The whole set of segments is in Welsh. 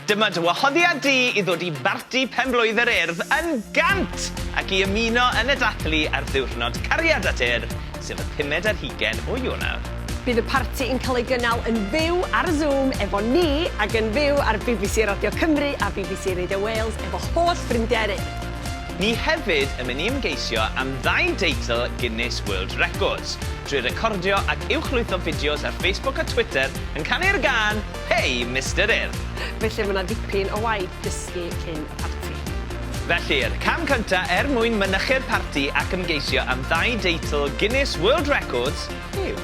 Dyma dy wahoddiad di i ddod i barti pen-blwydd yr Urdd yn gant ac i ymuno yn y dathlu ar ddiwrnod Cariad at Urdd, sef y pumed ar hugain o Ionawr. Bydd y parti yn cael ei gynnal yn fyw ar Zoom efo ni ac yn fyw ar bbc Radio Cymru a bbc Radio Wales efo holl ffrindiau'r Urdd. Ni hefyd yn mynd i ymgeisio am ddau deitl Guinness World Records, drwy recordio ac uwchlwytho fideos ar Facebook a Twitter yn canu'r gân Hei Mister Urdd! Felly mae 'na ddipyn o waith dysgu cyn y parti. Felly'r cam cynta' er mwyn mynychu'r parti ac ymgeisio am ddau deitl Guinness World Records yw.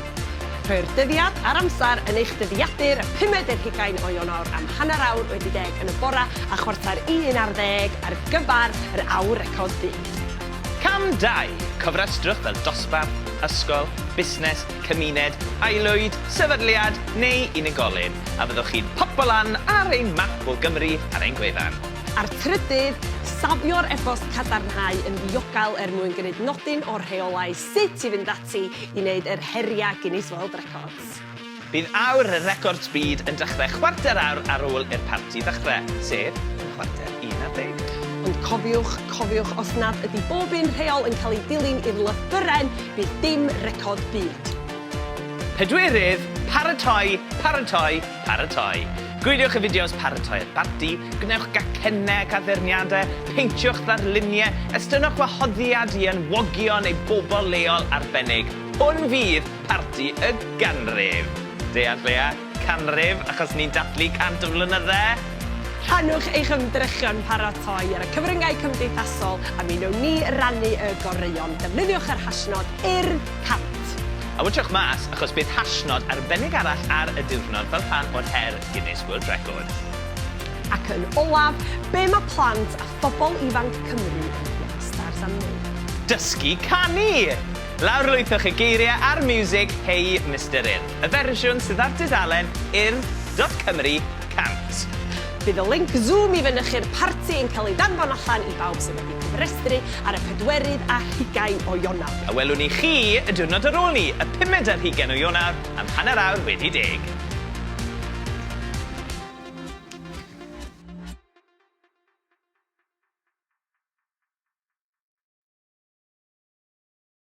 Rhoi'r dyddiad a'r amser yn eich dyddiadur, y pumed ar hugain o Ionawr am hanner awr wedi deg yn y bore a chwarter i un ar ddeg ar gyfer yr Awr Record Byd. Cam 2, Cofrestrwch fel dosbarth, ysgol, busnes, cymuned, aelwyd, sefydliad neu unigolyn, a fyddwch chi'n popo lan ar ein map o Gymru ar ein gwefan. A'r trydydd, safio'r e-bost cadarnhau yn ddiogel er mwyn gwneud nodyn o'r rheolau sut i fynd ati i wneud yr heriau Guinness World Records. Bydd awr y Records Byd yn dechrau chwarter awr ar ôl i'r parti ddechrau, sef yn chwarter i un ar ddeg. Ond cofiwch, cofiwch, os nad ydy bob un rheol yn cael ei dilyn i'r lythyren, bydd dim record byd. Pedwerydd, paratoi, paratoi, paratoi. Gwyliwch y fideos paratoi ar barti, gwnewch gacennau ac addurniadau, peintiwch ddarluniau, estynnwch wahoddiad i enwogion neu bobl leol arbennig. Hwn fydd parti y ganrif! Deall, Leah? Canrif, achos ni'n dathlu 100 o flynydde! Rhannwch eich ymdrechion paratoi ar y cyfryngau cymdeithasol a mi wnewn ni rannu y goreuon. Defnyddiwch yr hashnod Urdd100. A watchwch mas, achos bydd hashnod arbennig arall ar y diwrnod fel rhan o'r her Guinness World Records. Ac yn olaf, be mae plant a phobl ifanc Cymru yn rockstars am wneud? Dysgu canu! Lawrlwythwch y geiriau a'r miwsig Hei Mister Urdd, y fersiwn sydd ar dudalen urdd.cymru 100. Bydd y linc Zoom i fynychu'r parti yn cael ei ddanfon allan i bawb sydd wedi cofrestru ar y pedwerydd ar hugain o Ionawr. A welwn ni chi y diwrnod ar ôl 'ny, y pumed ar hugain o Ionawr, am hanner awr wedi deg.